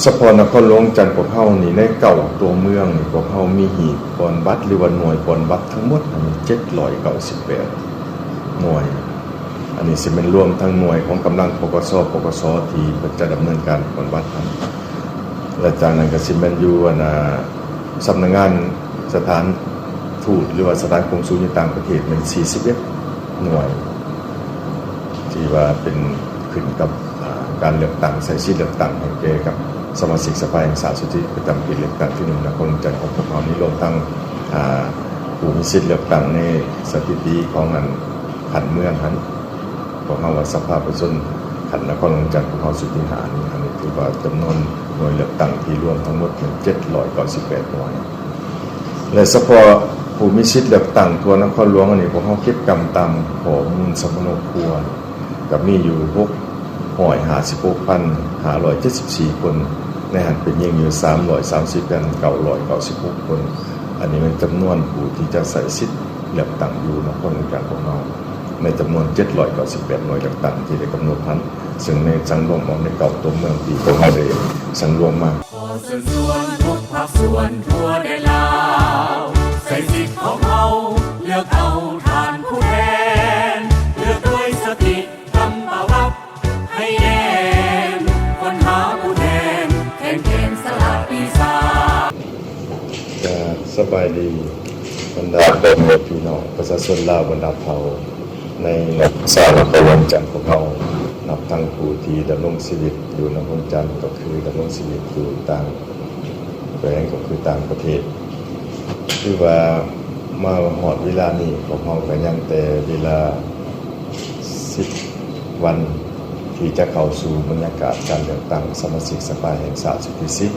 ສະເພາະນະຄອນຫຼວງວຽງຈັນພວກເຮົານີ້ ໃນເກົ້າຕົວເມືອງນີ້ ພວກເຮົາມີຮີດປ່ອນບັດ ຫຼືວ່າໜ່ວຍປ່ອນບັດທັງໝົດຫັ້ນ ເຈັດຮ້ອຍເກົ້າສິບແປດໜ່ວຍ. ອັນນີ້ຊິແມ່ນລວມທັງໜ່ວຍຂອງກຳລັງ ປກສ ປກສ ທີ່ເພິ່ນຈະດຳເນີນການປ່ອນບັດຫັ້ນ ແລະ ຈາກນັ້ນກໍຊິແມ່ນຢູ່ ອັນ ສຳນັກງານສະຖານທູດ ຫຼືວ່າສະຖານກົງສູນຢູ່ຕ່າງປະເທດແມ່ນສີ່ສິບເອັດໜ່ວຍ ທີ່ວ່າເປັນຂຶ້ນກັບ ອາ ການເລືອກຕັ້ງ ໃຊ້ສິດເລືອກຕັ້ງໃຫ້ແກ່ກັບສະມາຊິກສະພາແຫ່ງຊາດຊຸດທີ ປະຈຳເຂດເລືອກຕັ້ງທີໜຶ່ງ ນະຄອນຫຼວງວຽງຈັນຂອງພວກເຮົານີ້ ລວມທັງ ອາ ຜູ້ມີສິດເລືອກຕັ້ງໃນສະຖິຕິຂອງ ອັນ ຂັ້ນເມືອງຫັ້ນ ພວກເຮົາວ່າສະພາປະຊາຊົນຂັ້ນນະຄອນຫຼວງວຽງຈັນ ພວກເຮົາຊຸດທີຫ້ານີ້ ອັນນີ້ຖືວ່າຈຳນວນໜ່ວຍເລືອກຕັ້ງທີ່ລວມທັງໝົດແມ່ນເຈັດຮ້ອຍເກົ້າສິບແປດໜ່ວຍ ແລະ ສະເພາະຜູ້ມີສິດເລືອກຕັ້ງທົ່ວນະຄອນຫຼວງອັນນີ້ ພວກເຮົາເກັບກຳຕາມຂໍ້ມູນສຳມະໂນຄົວ ກໍມີຢູ່ຫົກຮ້ອຍຫ້າສິບຫົກພັນຫ້າຮ້ອຍເຈັດສິບສີ່ຄົນ, ໃນຫັ້ນເປັນຍິງຢູ່ສາມຮ້ອຍສາມສິບພັນເກົ້າຮ້ອຍເກົ້າສິບຫົກຄົນ. ອັນນີ້ແມ່ນຈຳນວນຜູ້ທີ່ຈະໃຊ້ສິດເລືອກຕັ້ງຢູ່ນະຄອນຫຼວງວຽງຈັນຂອງເຮົາ ໃນຈຳນວນເຈັດຮ້ອຍເກົ້າສິບແປດໜ່ວຍເລືອກຕັ້ງທີ່ໄດ້ກຳນົດຫັ້ນ, ເຊິ່ງໃນສັງລວມອອກໃນເກົ້າຕົວເມືອງທີ່ພວກເຮົາໄດ້ສັງລວມມາ. ຂໍເຊີນຊວນທຸກພາກສ່ວນທົ່ວແດນລາວ ໃຊ້ສິດຂອງເຮົາເລືອກເອົາທ່ານຜູ້ແທນ ເລືອກດ້ວຍສະຕິ ກຳປະວັດໃຫ້ແນມ ຄົ້ນຫາຜູ້ແທນ ແຂນແກ່ນສະຫຼາດປີສາ. ກະສະບາຍດີບັນດາພໍ່ແມ່ພີ່ນ້ອງປະຊາຊົນລາວບັນດາເຜົ່າໃນນະຄອນ ຊາວນະຄອນຫຼວງວຽງຈັນຂອງເຮົາ, ນັບທັງຜູ້ທີ່ດຳລົງຊີວິດຢູ່ນະຄອນຫຼວງວຽງຈັນ ກໍຄືດຳລົງຊີວິດຢູ່ຕ່າງແຂວງ ກໍຄືຕ່າງປະເທດ. ຖືວ່າມາຮອດເວລານີ້ ພວກເຮົາກໍຍັງແຕ່ເວລາ ສິບວັນ ທີ່ຈະເຂົ້າສູ່ບັນຍາກາດການເລືອກຕັ້ງສະມາຊິກສະພາແຫ່ງຊາດຊຸດທີສິບ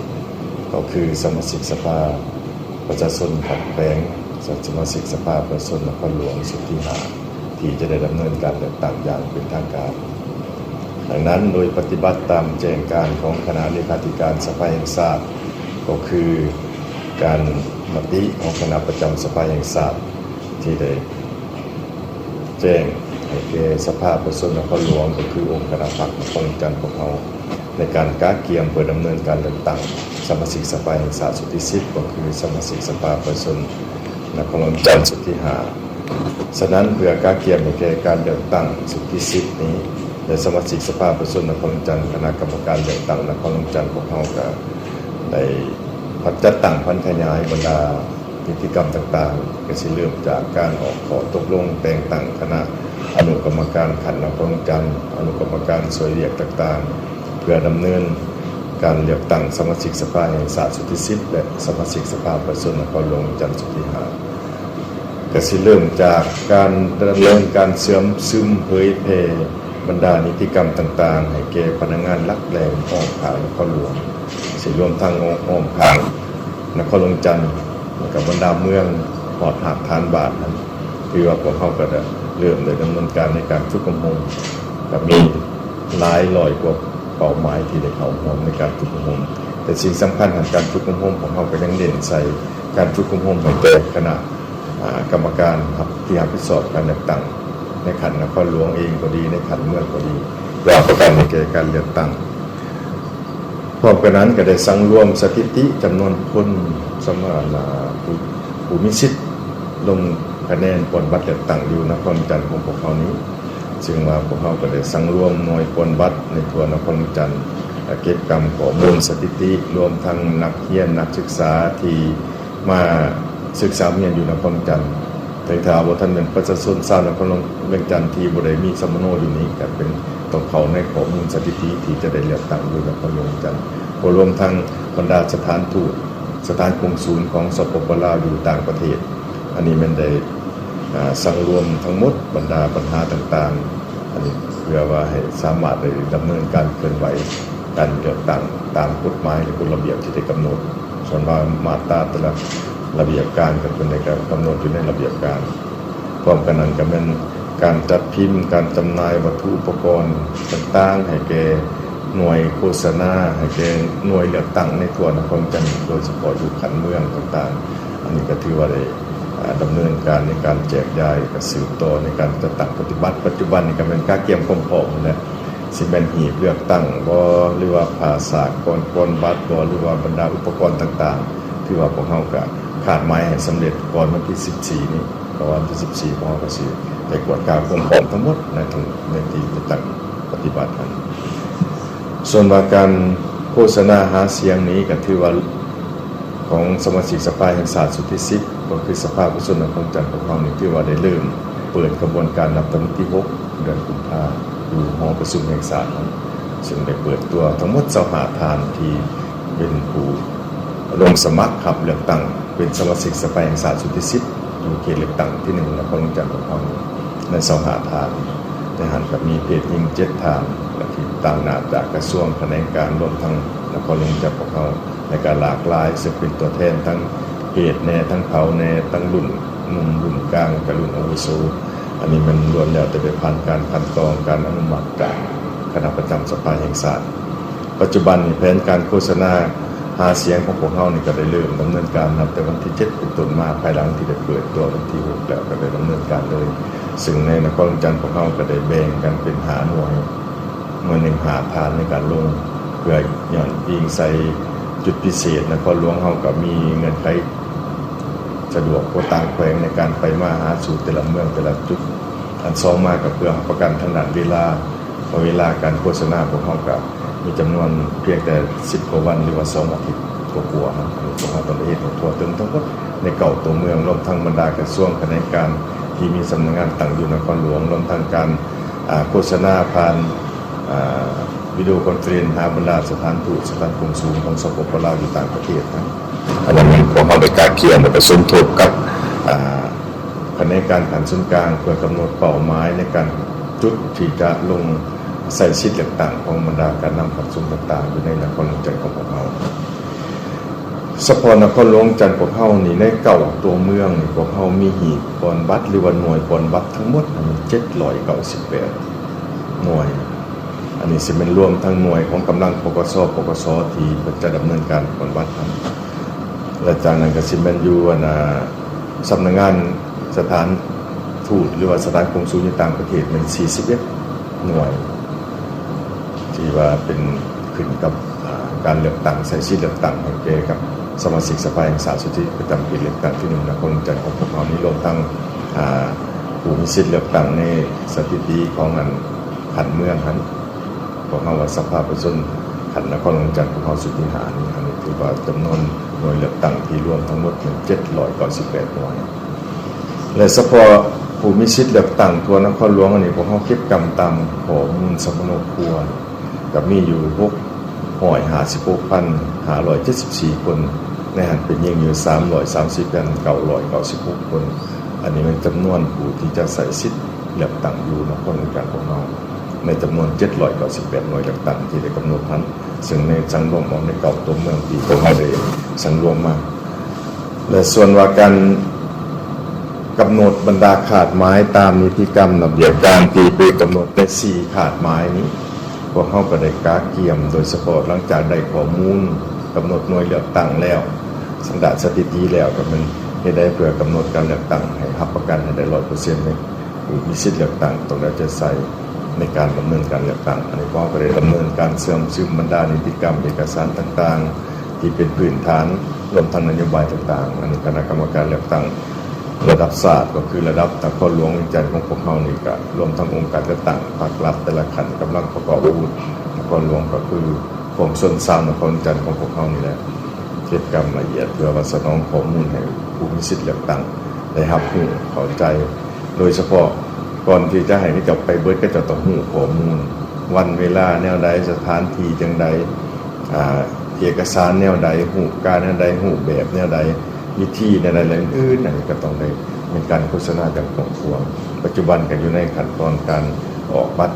ກໍຄືສະມາຊິກສະພາປະຊາຊົນຂັ້ນແຂວງ ສະມາຊິກສະພາປະຊາຊົນນະຄອນຫຼວງຊຸດທີຫ້າ ທີ່ຈະໄດ້ດຳເນີນການເລືອກຕັ້ງຢ່າງເປັນທາງການ. ດັ່ງນັ້ນ ໂດຍປະຕິບັດຕາມແຈ້ງການຂອງຄະນະເລຂາທິການສະພາແຫ່ງຊາດ ກໍຄືການມະຕິຂອງຄະນະປະຈຳສະພາແຫ່ງຊາດ ທີ່ໄດ້ ແຈ້ງໃຫ້ແກ່ສະພາປະຊາຊົນນະຄອນຫຼວງ ກໍຄືອົງຄະນະພັກນະຄອນຫຼວງວຽງຈັນຂອງເຮົາ ໃນການກະກຽມເພື່ອດຳເນີນການເລືອກຕັ້ງສະມາຊິກສະພາແຫ່ງຊາດຊຸດທີສິບ ກໍຄືສະມາຊິກສະພາປະຊາຊົນນະຄອນຫຼວງວຽງຈັນຊຸດທີຫ້າ. ສະນັ້ນ ເພື່ອກະກຽມໃຫ້ແກ່ການເລືອກຕັ້ງຊຸດທີສິບນີ້ ແລະ ສະມາຊິກສະພາປະຊາຊົນນະຄອນຫຼວງວຽງຈັນ ຄະນະກຳມະການເລືອກຕັ້ງນະຄອນຫຼວງວຽງຈັນຂອງເຮົາ ກໍໄດ້ຈັດຕັ້ງຜັນຂະຫຍາຍບັນດາ ນິຕິກຳຕ່າງໆ ກໍຊິເລີ່ມຈາກການອອກຂໍ້ຕົກລົງແຕ່ງຕັ້ງຄະນະອະນຸກຳມະການຂັ້ນນະຄອນຫຼວງວຽງຈັນ, ອະນຸກຳມະການຊ່ວຍວຽກຕ່າງໆ ເພື່ອດຳເນີນການເລືອກຕັ້ງສະມາຊິກສະພາແຫ່ງຊາດຊຸດທີສິບ ແລະ ສະມາຊິກສະພາປະຊາຊົນນະຄອນຫຼວງວຽງຈັນຊຸດທີຫ້າ. ກໍຊິເລີ່ມຈາກການດຳເນີນການເຊື່ອມຊຶມເຜີຍແຜ່ ບັນດານິຕິກຳຕ່າງໆ ໃຫ້ແກ່ພະນັກງານຫຼັກແຫຼ່ງອ້ອມຂ້າງນະຄອນຫຼວງ, ຊິລວມທັງອ້ອມຂ້າງນະຄອນຫຼວງວຽງຈັນ ແລະ ກໍບັນດາເມືອງຮອດຮາກຖານບ້ານນັ້ນ. ຖືວ່າພວກເຮົາກໍໄດ້ເລີ່ມໄດ້ດຳເນີນການໃນການຝຶກອົບຮົມ, ກໍມີຫຼາຍຮ້ອຍກວ່າເປົ້າໝາຍທີ່ໄດ້ເຂົ້າຮ່ວມໃນການຝຶກອົບຮົມ. ແຕ່ສິ່ງສຳຄັນຂອງການຝຶກອົບຮົມຂອງເຮົາກໍຍັງເນັ້ນໃສ່ການຝຶກອົບຮົມໃຫ້ແກ່ຄະນະ ອາ ກຳມະການຮັບ ທີ່ຮັບຜິດຊອບການເລືອກຕັ້ງໃນຂັ້ນນະຄອນຫຼວງເອງກໍດີ ໃນຂັ້ນເມືອງກໍດີ ເພື່ອຮັບປະກັນໃຫ້ແກ່ການເລືອກຕັ້ງ. ພ້ອມກັນນັ້ນກໍໄດ້ສັງລວມສະຖິຕິຈຳນວນຄົນ ສຳລັບ ອາ ຜູ້ ຜູ້ມີສິດລົງຄະແນນປ່ອນບັດເລືອກຕັ້ງຢູ່ນະຄອນຫຼວງວຽງຈັນຂອງພວກເຮົານີ້, ເຊິ່ງວ່າພວກເຮົາກໍໄດ້ສັງລວມໜ່ວຍປ່ອນບັດໃນທົ່ວນະຄອນຫຼວງວຽງຈັນ ແລະ ເກັບກຳຂໍ້ມູນສະຖິຕິ ລວມທັງນັກຮຽນນັກສຶກສາທີ່ ມາສຶກສາຮຽນຢູ່ນະຄອນຫຼວງວຽງຈັນ. ແຕ່ຖ້າວ່າທ່ານແມ່ນປະຊາຊົນຊາວນະຄອນຫຼວງວຽງຈັນທີ່ບໍ່ໄດ້ມີສຳມະໂນຢູ່ນີ້ ກໍເປັນ ຕ້ອງເຂົ້າໃນຂໍ້ມູນສະຖິຕິທີ່ຈະໄດ້ເລືອກຕັ້ງຢູ່ນະຄອນຫຼວງວຽງຈັນ, ກໍລວມທັງບັນດາສະຖານທູດ, ສະຖານກົງສູນຂອງ ສປປ ລາວ ຢູ່ຕ່າງປະເທດ. ອັນນີ້ແມ່ນໄດ້ ອາ ສັງລວມທັງໝົດບັນດາບັນຫາຕ່າງໆ ອັນນີ້ເພື່ອວ່າໃຫ້ສາມາດໄດ້ດຳເນີນການເຄື່ອນໄຫວການເລືອກຕັ້ງຕາມກົດໝາຍ ແລະ ກົດລະບຽບທີ່ໄດ້ກຳນົດ. ສ່ວນວ່າມາດຕາແຕ່ລະລະບຽບການກໍເພິ່ນໄດ້ກຳນົດຢູ່ໃນລະບຽບການ. ພ້ອມກັນນັ້ນກໍແມ່ນການຈັດພິມ, ການຈຳໜ່າຍວັດຖຸອຸປະກອນຕ່າງໆ ໃຫ້ແກ່ໜ່ວຍໂຄສະນາ, ໃຫ້ແກ່ໜ່ວຍເລືອກຕັ້ງໃນທົ່ວນະຄອນວຽງຈັນ, ໂດຍສະເພາະຢູ່ຂັ້ນເມືອງຕ່າງໆ. ອັນນີ້ກໍຖືວ່າໄດ້ ອາ ດຳເນີນການໃນການແຈກຢາຍ ແລະ ກະສືບຕໍ່ໃນການຈັດຕັ້ງປະຕິບັດ. ປັດຈຸບັນນີ້ກະແມ່ນກະກຽມຄວາມພ້ອມຫັ້ນແຫຼະ ຊິແມ່ນຮີບເລືອກຕັ້ງບໍ ຫຼືວ່າຜ້າສາກກ່ອນປ່ອນບັດບໍ ຫຼືວ່າບັນດາອຸປະກອນຕ່າງໆ ຖືວ່າພວກເຮົາກະຄາດໝາຍໃຫ້ສຳເລັດກ່ອນວັນທີສິບສີ່ນີ້ ເພາະວ່າວັນທີສິບສີ່ພວກເຮົາກະຊິໄດ້ກວດກາຄວາມພ້ອມທັງໝົດໃນ ໃນທີ່ຈັດຕັ້ງປະຕິບັດຫັ້ນ. ສ່ວນວ່າການໂຄສະນາຫາສຽງນີ້ກະຖືວ່າ ຂອງສະມາຊິກສະພາແຫ່ງຊາດຊຸດທີສິບ ກໍຄືສະພາປະຊາຊົນນະຄອນຫຼວງວຽງຈັນຂອງເຮົານີ້ ຖືວ່າໄດ້ເລີ່ມເປີດຂະບວນການນັບແຕ່ວັນທີຫົກ ເດືອນກຸມພາ ຢູ່ຫໍປະຊຸມແຫ່ງຊາດເຮົາ ເຊິ່ງໄດ້ເປີດຕົວທັງໝົດຊາວຫ້າທ່ານ ທີ່ເປັນຜູ້ລົງສະໝັກຮັບເລືອກຕັ້ງເປັນສະມາຊິກສະພາແຫ່ງຊາດຊຸດທີສິບ ຢູ່ເຂດເລືອກຕັ້ງທີໜຶ່ງ ນະຄອນຫຼວງວຽງຈັນຂອງເຮົານີ້ ໃນຊາວຫ້າທ່ານ ໃນຫັ້ນກໍມີເພດຍິງເຈັດທ່ານ ແລະ ທີ່ຕາງໜ້າຈາກກະຊວງຂະແໜງການ ລວມທັງນະຄອນຫຼວງວຽງຈັນຂອງເຮົາ ແລະ ກະຫຼາກຫຼາຍ ເຊິ່ງເປັນຕົວແທນທັງເພດແດ່ ທັງເຜົ່າແດ່ ທັງລຸ້ນໜຸ່ມ ລຸ້ນກາງ ແລະ ລຸ້ນອາວຸໂສ. ອັນນີ້ແມ່ນລ້ວນແລ້ວແຕ່ໄດ້ຜ່ານການຄັດກອງ ການອະນຸມັດຈາກຄະນະປະຈຳສະພາແຫ່ງຊາດ. ປັດຈຸບັນນີ້ແຜນການໂຄສະນາຫາສຽງຂອງພວກເຮົານີ້ກໍໄດ້ເລີ່ມດຳເນີນການນັບແຕ່ວັນທີເຈັດເປັນຕົ້ນມາ ພາຍຫຼັງທີ່ໄດ້ເປີດຕົວວັນທີຫົກແລ້ວ ກໍໄດ້ດຳເນີນການເລີຍ. ເຊິ່ງໃນນະຄອນຫຼວງວຽງຈັນພວກເຮົາກໍໄດ້ແບ່ງກັນເປັນຫ້າໜ່ວຍ ໜ່ວຍໜຶ່ງຫ້າທ່ານໃນການລົງ ເພື່ອຍ້ອນອີງໃສ່ຈຸດພິເສດ ນະຄອນຫຼວງເຮົາກໍມີເງື່ອນໄຂສະດວກກວ່າຕ່າງແຂວງໃນການໄປມາຫາສູ່ແຕ່ລະເມືອງແຕ່ລະຈຸດ. ອັນສອງມາກໍເພື່ອຮັບປະກັນທາງດ້ານເວລາ ເພາະເວລາການໂຄສະນາພວກເຮົາກໍມີຈຳນວນພຽງແຕ່ສິບກວ່າວັນ ຫຼືວ່າສອງອາທິດກວ່າໆເນາະ. ອັນນີ້ພວກເຮົາຕ້ອງໄດ້ເຮັດໃຫ້ທົ່ວເຖິງທັງໝົດໃນເກົ້າຕົວເມືອງ ລວມທັງບັນດາກະຊວງຂະແໜງການທີ່ມີສຳນັກງານຕັ້ງຢູ່ນະຄອນຫຼວງ ລວມທັງການ ອ່າ ໂຄສະນາຜ່ານ ອ່າ ວິດີໂອຄອນເຟີເຣັນຫາບັນດາສະຖານທູດ ສະຖານກົງສູນຂອງ ສປປ ລາວ ຢູ່ຕ່າງປະເທດນຳ. ອັນນັ້ນພວກເຮົາໄດ້ກະກຽມ ແລະ ກະສົມທົບກັບ ອ່າ ຂະແໜງການຂັ້ນສູນກາງ ເພື່ອກຳນົດເປົ້າໝາຍໃນການຈຸດທີ່ຈະລົງໃຊ້ສິດເລືອກຕັ້ງຂອງບັນດາການນຳຂັ້ນສູງຕ່າງໆ ຢູ່ໃນນະຄອນຫຼວງວຽງຈັນຂອງພວກເຮົາ. ສະເພາະນະຄອນຫຼວງວຽງຈັນພວກເຮົານີ້ ໃນເກົ້າຕົວເມືອງນີ້ ພວກເຮົາມີຮີບປ່ອນບັດ ຫຼືວ່າໜ່ວຍປ່ອນບັດທັງໝົດຫັ້ນ ເຈັດຮ້ອຍເກົ້າສິບແປດໜ່ວຍ. ອັນນີ້ຊິແມ່ນລວມທັງໜ່ວຍຂອງກຳລັງ ປກສ ປກສ ທີ່ເພິ່ນຈະດຳເນີນການປ່ອນບັດຫັ້ນ ແລະ ຈາກນັ້ນກໍຊິແມ່ນຢູ່ ອັນ ສຳນັກງານສະຖານທູດ ຫຼືວ່າສະຖານກົງສູນຢູ່ຕ່າງປະເທດແມ່ນສີ່ສິບເອັດໜ່ວຍ ທີ່ວ່າເປັນຂຶ້ນກັບ ອ່າ ການເລືອກຕັ້ງ ໃຊ້ສິດເລືອກຕັ້ງໃຫ້ແກ່ກັບສະມາຊິກສະພາແຫ່ງຊາດຊຸດທີ ປະຈຳເຂດເລືອກຕັ້ງທີໜຶ່ງ ນະຄອນຫຼວງວຽງຈັນຂອງພວກເຮົານີ້ ລວມທັງ ອ່າ ຜູ້ມີສິດເລືອກຕັ້ງໃນສະຖິຕິຂອງ ອັນ ຂັ້ນເມືອງຫັ້ນ ພວກເຮົາວ່າສະພາປະຊາຊົນຂັ້ນນະຄອນຫຼວງວຽງຈັນຂອງເຮົາຊຸດທີຫ້ານີ້ ອັນນີ້ຖືວ່າຈຳນວນໜ່ວຍເລືອກຕັ້ງທີ່ລວມທັງໝົດແມ່ນເຈັດຮ້ອຍເກົ້າສິບແປດໜ່ວຍ ແລະ ສະເພາະຜູ້ມີສິດເລືອກຕັ້ງທົ່ວນະຄອນຫຼວງອັນນີ້ ພວກເຮົາເກັບກຳຕາມຂໍ້ມູນສຳມະໂນຄົວ ກໍມີຢູ່ຫົກຮ້ອຍຫ້າສິບຫົກພັນຫ້າຮ້ອຍເຈັດສິບສີ່ຄົນ, ໃນຫັ້ນເປັນຍິງຢູ່ສາມຮ້ອຍສາມສິບພັນເກົ້າຮ້ອຍເກົ້າສິບຫົກຄົນ. ອັນນີ້ແມ່ນຈຳນວນຜູ້ທີ່ຈະໃຊ້ສິດເລືອກຕັ້ງຢູ່ນະຄອນຫຼວງວຽງຈັນຂອງເຮົາ ໃນຈຳນວນເຈັດຮ້ອຍເກົ້າສິບແປດໜ່ວຍເລືອກຕັ້ງທີ່ໄດ້ກຳນົດຫັ້ນ, ເຊິ່ງໃນສັງລວມອອກໃນເກົ້າຕົວເມືອງທີ່ພວກເຮົາໄດ້ສັງລວມມາ. ແລະ ສ່ວນວ່າການກຳນົດບັນດາຄາດໝາຍຕາມນິຕິກຳລະບຽບການທີ່ໄປກຳນົດໃນສີ່ຄາດໝາຍນີ້ ພວກເຮົາກໍໄດ້ກະກຽມ ໂດຍສະເພາະຫຼັງຈາກໄດ້ຂໍ້ມູນກຳນົດໜ່ວຍເລືອກຕັ້ງແລ້ວ, ສັນດານສະຖິຕິແລ້ວ ກໍແມ່ນເຮັດໃດເພື່ອກຳນົດການເລືອກຕັ້ງໃຫ້ຮັບປະກັນໃຫ້ໄດ້ຮ້ອຍເປີເຊັນເລີຍ. ຜູ້ມີສິດເລືອກຕັ້ງຕ້ອງໄດ້ເອົາໃຈໃສ່ໃນການດຳເນີນການເລືອກຕັ້ງ. ອັນນີ້ພວກເຮົາກໍໄດ້ດຳເນີນການເຊື່ອມຊຶມບັນດານິຕິກຳເອກະສານຕ່າງໆ ທີ່ເປັນພື້ນຖານ ລວມທັງນະໂຍບາຍຕ່າງໆ. ອັນນີ້ຄະນະກຳມະການເລືອກຕັ້ງລະດັບຊາດ ກໍຄືລະດັບນະຄອນຫຼວງວຽງຈັນຂອງພວກເຮົານີ້ ກະລວມທັງອົງການຈັດຕັ້ງພາກລັດແຕ່ລະຂັ້ນ, ກຳລັງປະກອບອາວຸດນະຄອນຫຼວງ ກໍຄືປວງຊົນຊາວນະຄອນວຽງຈັນຂອງພວກເຮົານີ້ແຫຼະ ເກັບກຳລະອຽດ ເພື່ອວ່າສະໜອງຂໍ້ມູນໃຫ້ຜູ້ມີສິດເລືອກຕັ້ງໄດ້ຮັບຮູ້ເຂົ້າໃຈ. ໂດຍສະເພາະກ່ອນທີ່ຈະໃຫ້ເຂົາເຈົ້າໄປເບີດ ເຂົາເຈົ້າຕ້ອງຮູ້ຂໍ້ມູນ ວັນເວລາແນວໃດ, ສະຖານທີ່ຈັ່ງໃດ, ອາ ເອກະສານແນວໃດ, ຮູບການແນວໃດ, ຮູບແບບແນວໃດ, ວິທີແນວໃດ ແລະ ອື່ນໆ. ອັນນີ້ກໍຕ້ອງໄດ້ມີການໂຄສະນາຢ່າງກວ້າງຂວາງ. ປັດຈຸບັນກໍຢູ່ໃນຂັ້ນຕອນການອອກບັດ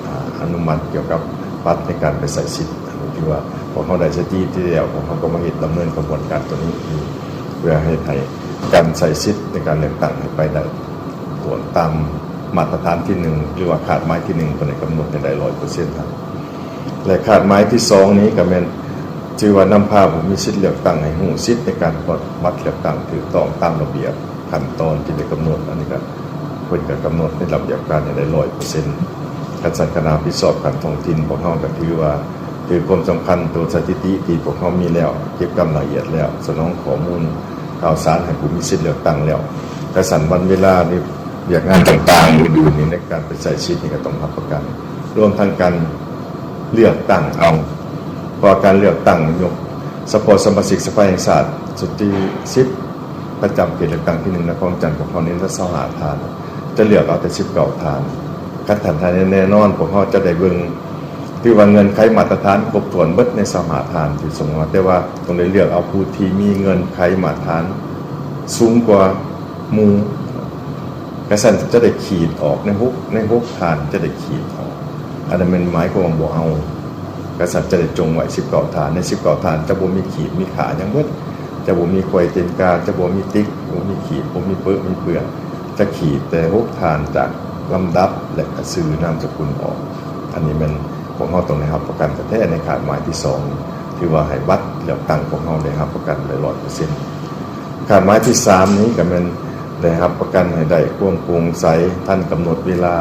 ອາ ອະນຸມັດກ່ຽວກັບບັດໃນການໄປໃຊ້ສິດ. ອັນນີ້ຖືວ່າພວກເຮົາໄດ້ສະຖິຕິແລ້ວ, ພວກເຮົາກໍມາເຮັດດຳເນີນຂະບວນການຕົວນີ້ຢູ່ ເພື່ອເຮັດໃຫ້ການໃຊ້ສິດໃນການເລືອກຕັ້ງໃຫ້ໄປໄດ້ ຕວນຕາມມາດຕະຖານທີໜຶ່ງ ຫຼືວ່າຄາດໝາຍທີໜຶ່ງ ເພິ່ນໄດ້ກຳນົດໃຫ້ໄດ້ຮ້ອຍເປີເຊັນຫັ້ນ. ແລະ ຄາດໝາຍທີສອງນີ້ກໍແມ່ນ ຖືວ່ານຳພາຜູ້ມີສິດເລືອກຕັ້ງໃຫ້ຮູ້ສິດໃນການປະຕິບັດເລືອກຕັ້ງຖືກຕ້ອງຕາມລະບຽບຂັ້ນຕອນທີ່ໄດ້ກຳນົດ. ອັນນີ້ກໍ ເພິ່ນກໍກຳນົດໃນລະບຽບການໃຫ້ໄດ້ຮ້ອຍເປີເຊັນ ຄັນຊັ້ນຄະນະຮັບຜິດຊອບຂັ້ນທ້ອງຖິ່ນພວກເຮົາກໍຖືວ່າ ຖືຄວາມສຳຄັນໂຕສະຖິຕິທີ່ພວກເຮົາມີແລ້ວ, ເກັບກຳລາຍລະອຽດແລ້ວ, ສະໜອງຂໍ້ມູນຂ່າວສານໃຫ້ຜູ້ມີສິດເລືອກຕັ້ງແລ້ວ, ຄັນຊັ້ນວັນເວລາ ຫຼື ວຽກງານຕ່າງໆອື່ນໆນີ້ ໃນການໄປໃຊ້ສິດນີ້ກໍຕ້ອງຮັບປະກັນ, ລວມທັງການເລືອກຕັ້ງເອົາ, ເພາະວ່າການເລືອກຕັ້ງຍົກສະເພາະສະມາຊິກສະພາແຫ່ງຊາດຊຸດທີສິບ ປະຈຳເຂດເລືອກຕັ້ງທີໜຶ່ງ ນະຄອນຫຼວງວຽງຈັນຂອງເຮົານີ້ ຊາວຫ້າທ່ານ, ຈະເລືອກເອົາແຕ່ສິບເກົ້າທ່ານ. ຄັນທ່ານໃດແນ່ນອນ ພວກເຮົາຈະໄດ້ເບິ່ງ ຖືວ່າເງື່ອນໄຂມາດຕະຖານຄົບຖ້ວນເບິດໃນຊາວຫ້າທ່ານທີ່ສົ່ງມາ, ແຕ່ວ່າຕ້ອງໄດ້ເລືອກເອົາຜູ້ທີ່ມີເງື່ອນໄຂມາດຕະຖານສູງກວ່າໝູ່, ກະຊັ້ນຈະໄດ້ຂີດອອກໃນຫົກ ໃນຫົກທ່ານຈະໄດ້ຂີດອອກ. ອັນນັ້ນແມ່ນໝາຍຄວາມວ່າບໍ່ເອົາ, ກະຊັ້ນຈະໄດ້ຈົ່ງໄວ້ສິບເກົ້າທ່ານ. ໃນສິບເກົ້າທ່ານຈະບໍ່ມີຂີດມີຂ້າຫຍັງເບິດ, ຈະບໍ່ມີຂ້ອຍເຕັນກາ, ຈະບໍ່ມີຕິກ, ບໍ່ມີຂີດ, ບໍ່ມີເປິະມີເປື້ອນ. ຈະຂີດແຕ່ຫົກທ່ານຈາກລຳດັບ ແລະ ກະຊື່ນາມສະກຸນອອກ. ອັນນີ້ແມ່ນພວກເຮົາຕ້ອງໄດ້ຮັບປະກັນແທ້ໆ ໃນຄາດໝາຍທີສອງ ຖືວ່າໃຫ້ບັດເລືອກຕັ້ງພວກເຮົາໄດ້ຮັບປະກັນໄດ້ຮ້ອຍເປີເຊັນ. ຄາດໝາຍທີສາມນີ້ກະແມ່ນໄດ້ຮັບປະກັນໃຫ້ໄດ້ຄວາມໂປ່ງໃສ, ທັນກຳນົດເວລາ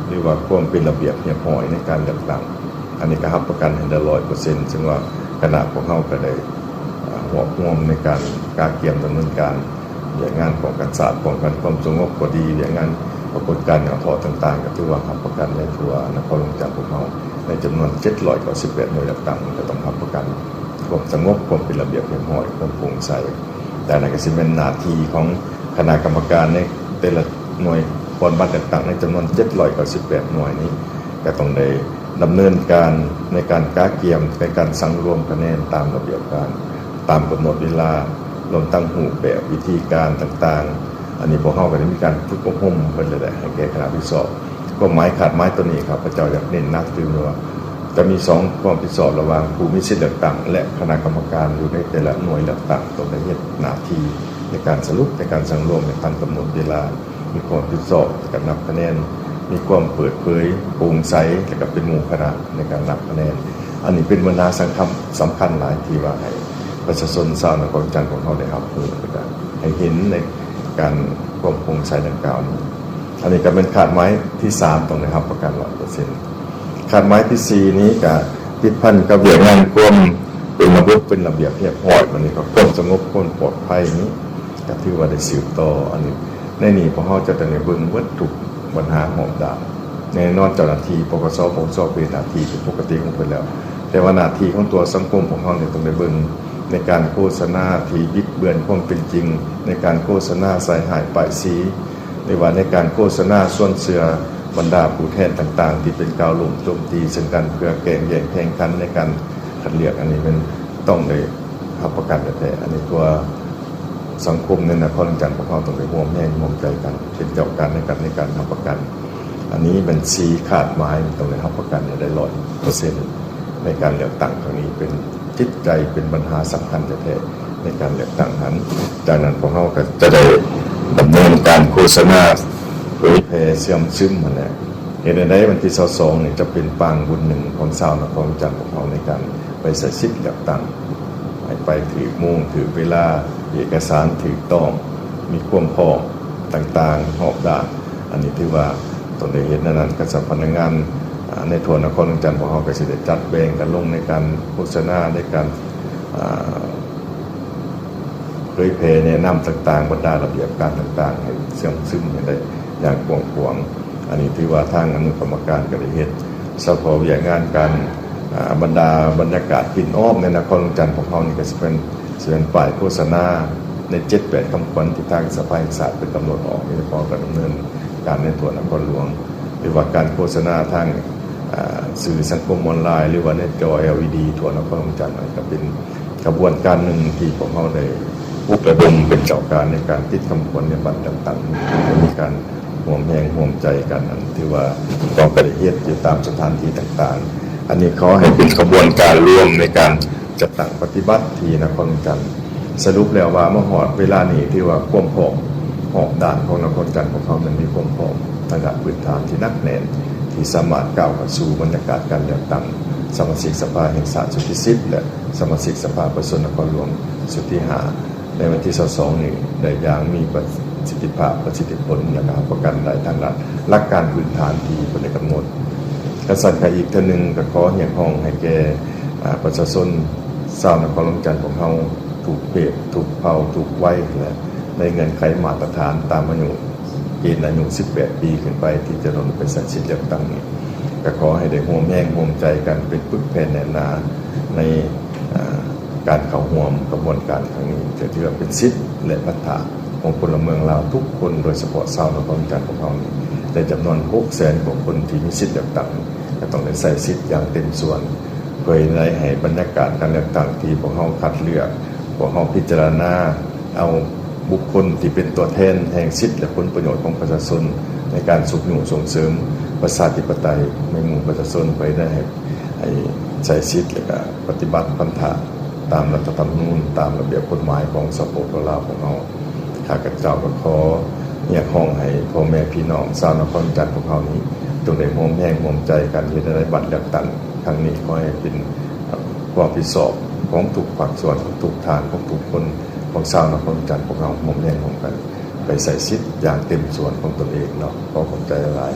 ຫຼືວ່າຄວາມເປັນລະບຽບຮຽບຮ້ອຍໃນການເລືອກຕັ້ງ. ອັນນີ້ກະຮັບປະກັນໃຫ້ໄດ້ຮ້ອຍເປີເຊັນ ເຊິ່ງວ່າຄະນະພວກເຮົາກະໄດ້ ອາ ຮວບຮວມໃນການກະກຽມດຳເນີນການ ວຽກງານປ້ອງກັນຊາດ, ປ້ອງກັນຄວາມສະຫງົບກໍດີ, ວຽກງານປາກົດການຫຍໍ້ທໍ້ຕ່າງໆ ກໍຖືວ່າຮັບປະກັນໄດ້ທົ່ວນະຄອນຫຼວງວຽງຈັນຂອງເຮົາ ໃນຈຳນວນເຈັດຮ້ອຍເກົ້າສິບແປດໜ່ວຍເລືອກຕັ້ງ ກໍຕ້ອງຮັບປະກັນຄວາມສະຫງົບ, ຄວາມເປັນລະບຽບຮຽບຮ້ອຍ, ຄວາມໂປ່ງໃສ. ແຕ່ນັ້ນກໍຊິແມ່ນໜ້າທີ່ຂອງຄະນະກຳມະການໃນແຕ່ລະໜ່ວຍບ່ອນບັດເລືອກຕັ້ງ ໃນຈຳນວນເຈັດຮ້ອຍເກົ້າສິບແປດໜ່ວຍນີ້ ກໍຕ້ອງໄດ້ ດຳເນີນການໃນການກະກຽມ ໃນການສັງລວມຄະແນນຕາມລະບຽບການ, ຕາມກຳນົດເວລາ, ລວມທັງຮູບແບບ, ວິທີການຕ່າງໆ. ອັນນີ້ພວກເຮົາກໍໄດ້ມີການຝຶກອົບຮົມເພິ່ນແລ້ວແຫຼະ ໃຫ້ແກ່ຄະນະຮັບຜິດຊອບ. ຄວາມໝາຍຄາດໝາຍໂຕນີ້ ຂ້າພະເຈົ້າຢາກເນັ້ນໜັກຕື່ມວ່າ ຈະມີສອງຄວາມຮັບຜິດຊອບລະຫວ່າງຜູ້ມີສິດເລືອກຕັ້ງ ແລະ ຄະນະກຳມະການຢູ່ໃນແຕ່ລະໜ່ວຍເລືອກຕັ້ງ ຕ້ອງໄດ້ເຮັດໜ້າທີ່ໃນການສະຫຼຸບ, ໃນການສັງລວມໃຫ້ທັນກຳນົດເວລາ. ມີຄວາມຮັບຜິດຊອບໃນການນັບຄະແນນ, ມີຄວາມເປີດເຜີຍ, ໂປ່ງໃສ ແລະ ກະເປັນໝູ່ຄະນະໃນການນັບຄະແນນ. ອັນນີ້ເປັນບັນຫາສຳຄັນ, ສຳຄັນຫຼາຍທີ່ວ່າໃຫ້ປະຊາຊົນຊາວນະຄອນຫຼວງວຽງຈັນຂອງເຮົາໄດ້ຮັບຮູ້ ແລະ ກະໃຫ້ເຫັນໃນການຄວາມໂປ່ງໃສດັ່ງກ່າວນີ້. ອັນນີ້ກະແມ່ນຄາດໝາຍທີສາມ ຕ້ອງໄດ້ຮັບປະກັນຮ້ອຍເປີເຊັນ. ຄາດໝາຍທີສີ່ນີ້ກະຕິດພັນກັບວຽກງານຄວາມເປັນລະບົບ, ເປັນລະບຽບຮຽບຮ້ອຍ, ບັດນີ້ກໍຄວາມສະຫງົບ, ຄວາມປອດໄພນີ້ ກໍຖືວ່າໄດ້ສືບຕໍ່. ອັນນີ້ ໃນນີ້ພວກເຮົາຈະຕ້ອງໄດ້ເບິ່ງເບິດທຸກບັນຫາຮອບດ້ານ. ແນ່ນອນເຈົ້າໜ້າທີ່ ປກສ ປກສ ເຮັດໜ້າທີ່ເປັນປົກກະຕິຂອງເພິ່ນແລ້ວ, ແຕ່ວ່າໜ້າທີ່ຂອງຕົວສັງຄົມພວກເຮົານີ້ຕ້ອງໄດ້ເບິ່ງໃນການໂຄສະນາທີ່ບິດເບືອນຄວາມເປັນຈິງ, ໃນການໂຄສະນາໃສ່ຮ້າຍປ້າຍສີ, ຫຼືວ່າໃນການໂຄສະນາຊວນເຊື່ອບັນດາຜູ້ແທນຕ່າງໆ ທີ່ເປັນກ່າວລົມໂຈມຕີເຊິ່ງກັນ ເພື່ອແກ່ງແຍ່ງແຂ່ງຂັນໃນການຄັດເລືອກ. ອັນນີ້ແມ່ນຕ້ອງໄດ້ຮັບປະກັນແທ້ໆ. ອັນນີ້ຕົວ ສັງຄົມໃນນະຄອນຫຼວງວຽງຈັນພວກເຮົາຕ້ອງໄດ້ຮ່ວມແຮງຮ່ວມໃຈກັນ ເປັນເຈົ້າການໃນການ ໃນການຮັບປະກັນ. ອັນນີ້ແມ່ນສີ່ຄາດໝາຍ ຕ້ອງໄດ້ຮັບປະກັນໃຫ້ໄດ້ຮ້ອຍເປີເຊັນ ໃນການເລືອກຕັ້ງຄັ້ງນີ້ ເປັນຈິດໃຈ ເປັນບັນຫາສຳຄັນແທ້ໆ ໃນການເລືອກຕັ້ງຫັ້ນ. ຈາກນັ້ນພວກເຮົາກໍຈະໄດ້ດຳເນີນການໂຄສະນາ ເຜີຍແຜ່ເຊື່ອມຊຶມຫັ້ນແຫຼະ. ເຮັດໃດໆ ວັນທີຊາວສອງນີ້ຈະເປັນປາງບຸນໜຶ່ງຂອງຊາວນະຄອນຫຼວງວຽງຈັນພວກເຮົາ ໃນການໄປໃຊ້ສິດເລືອກຕັ້ງ ໃຫ້ໄປຖືກໂມງຖືກເວລາ, ເອກະສານຖືກຕ້ອງ, ມີຄວາມພ້ອມຕ່າງໆຮອບດ້ານ. ອັນນີ້ຖືວ່າຕ້ອງໄດ້ເຮັດແນວນັ້ນ. ກະສຳພະນັກງານ ອາ ໃນທົ່ວນະຄອນຫຼວງວຽງຈັນພວກເຮົາກໍຊິໄດ້ຈັດແບ່ງກັນລົງໃນການໂຄສະນາ, ໃນການ ອາ ເຜີຍແຜ່ແນະນຳຕ່າງໆ, ບັນດາລະບຽບການຕ່າງໆ ໃຫ້ເຊື່ອມຊຶມໃຫ້ໄດ້ຢ່າງກວ້າງຂວາງ. ອັນນີ້ຖືວ່າທາງອະນຸກຳມະການກໍໄດ້ເຮັດສະເພາະວຽກງານການ ອາ ບັນດາບັນຍາກາດປິ່ນອ້ອມໃນນະຄອນຫຼວງວຽງຈັນຂອງເຮົານີ້ ກໍຊິເປັນ ຊິເປັນປ້າຍໂຄສະນາໃນເຈັດແປດຄຳຂວັນທີ່ທາງສະພາແຫ່ງຊາດເພິ່ນກຳນົດອອກ ໂດຍສະເພາະການດຳເນີນການໃນທົ່ວນະຄອນຫຼວງ ຫຼືວ່າການໂຄສະນາທາງ ອາ ສື່ສັງຄົມອອນລາຍ ຫຼືວ່າໃນຈໍ ແອລອີດີ ທົ່ວນະຄອນຫຼວງວຽງຈັນ ອັນນີ້ກໍເປັນຂະບວນການໜຶ່ງທີ່ພວກເຮົາໄດ້ປຸກລະດົມເປັນເຈົ້າການໃນການຕິດຄຳຂວັນໃນບັດເລືອກຕັ້ງ ມີການຮ່ວມແຮງຮ່ວມໃຈກັນ ອັນຖືວ່າພວກເຮົາກໍໄດ້ເຮັດຢູ່ຕາມສະຖານທີ່ຕ່າງໆ. ອັນນີ້ຂໍໃຫ້ເປັນຂະບວນການລວມໃນການ ຈັດຕັ້ງປະຕິບັດທີ່ນະຄອນຫຼວງວຽງຈັນ. ສະຫຼຸບແລ້ວວ່າມາຮອດເວລານີ້ ຖືວ່າຄວາມພ້ອມຮອບດ້ານຂອງນະຄອນຫຼວງວຽງຈັນຂອງເຮົານັ້ນ ມີຄວາມພ້ອມທາງດ້ານພື້ນຖານທີ່ໜັກແໜ້ນ ທີ່ສາມາດກ້າວເຂົ້າສູ່ບັນຍາກາດການເລືອກຕັ້ງສະມາຊິກສະພາແຫ່ງຊາດຊຸດທີສິບ ແລະ ສະມາຊິກສະພາປະຊາຊົນນະຄອນຫຼວງຊຸດທີຫ້າ ໃນວັນທີຊາວສອງນີ້ໄດ້ຢ່າງມີປະ ສິດທິພາບ, ປະສິດທິຜົນ ແລະ ກໍຮັບປະກັນໄດ້ທາງດ້ານຫຼັກການພື້ນຖານທີ່ເພິ່ນໄດ້ກຳນົດ. ກະຊັ້ນກະອີກເທື່ອໜຶ່ງ ກໍຂໍຮຽກຮ້ອງໃຫ້ແກ່ ອາ ປະຊາຊົນຊາວນະຄອນຫຼວງວຽງຈັນຂອງເຮົາ ທຸກເພດ, ທຸກເຜົ່າ, ທຸກໄວ ແລະ ໃນເງື່ອນໄຂມາດຕະຖານຕາມອາຍຸ ເກນອາຍຸສິບແປດປີຂຶ້ນໄປ ທີ່ຈະລົງໄປໃຊ້ສິດເລືອກຕັ້ງນີ້ ກໍຂໍໃຫ້ໄດ້ຮ່ວມແຮງຮ່ວມໃຈກັນ ເປັນປຶກແຜ່ນແໜ້ນໜາໃນ ອາ ການເຂົ້າຮ່ວມຂະບວນການຄັ້ງນີ້ ຈະຖືວ່າເປັນສິດ ແລະ ພັນທະຂອງພົນລະເມືອງລາວທຸກຄົນ, ໂດຍສະເພາະຊາວນະຄອນຫຼວງວຽງຈັນຂອງເຮົານີ້ ໃນຈຳນວນຫົກແສນກວ່າຄົນທີ່ມີສິດເລືອກຕັ້ງ ກໍຕ້ອງໄດ້ໃຊ້ສິດຢ່າງເຕັມສ່ວນ ເພື່ອໃຫ້ໄດ້ໃຫ້ບັນຍາກາດການເລືອກຕັ້ງທີ່ພວກເຮົາຄັດເລືອກ, ພວກເຮົາພິຈາລະນາເອົາບຸກຄົນທີ່ເປັນຕົວແທນແຫ່ງສິດ ແລະ ຜົນປະໂຫຍດຂອງປະຊາຊົນ ໃນການຊຸກຍູ້ສົ່ງເສີມປະຊາທິປະໄຕໃນໝູ່ປະຊາຊົນ ເພື່ອໃຫ້ໄດ້ໃຫ້ ໃຊ້ສິດ ແລະ ກະປະຕິບັດພັນທະຕາມລັດຖະທຳມະນູນ, ຕາມລະບຽບກົດໝາຍຂອງ ສປປ ລາວ ຂອງເຮົາ. ຂ້າພະເຈົ້າກໍຂໍຮຽກຮ້ອງໃຫ້ພໍ່ແມ່ພີ່ນ້ອງຊາວນະຄອນວຽງຈັນຂອງເຮົານີ້ ຈົ່ງໄດ້ຮ່ວມແຮງຮ່ວມໃຈກັນ ເຮັດໃຫ້ໄດ້ບັດເລືອກຕັ້ງຄັ້ງນີ້ ຂໍໃຫ້ເປັນຄວາມຜິດຊອບຂອງທຸກພາກສ່ວນ, ຂອງທຸກທ່ານ, ຂອງທຸກຄົນ ຂອງຊາວນະຄອນວຽງຈັນຂອງເຮົາ ຮ່ວມແຮງຮ່ວມກັນໄປໃຊ້ສິດຢ່າງເຕັມສ່ວນຂອງຕົນເອງເນາະ. ຂໍຂອບໃຈຫຼາຍ.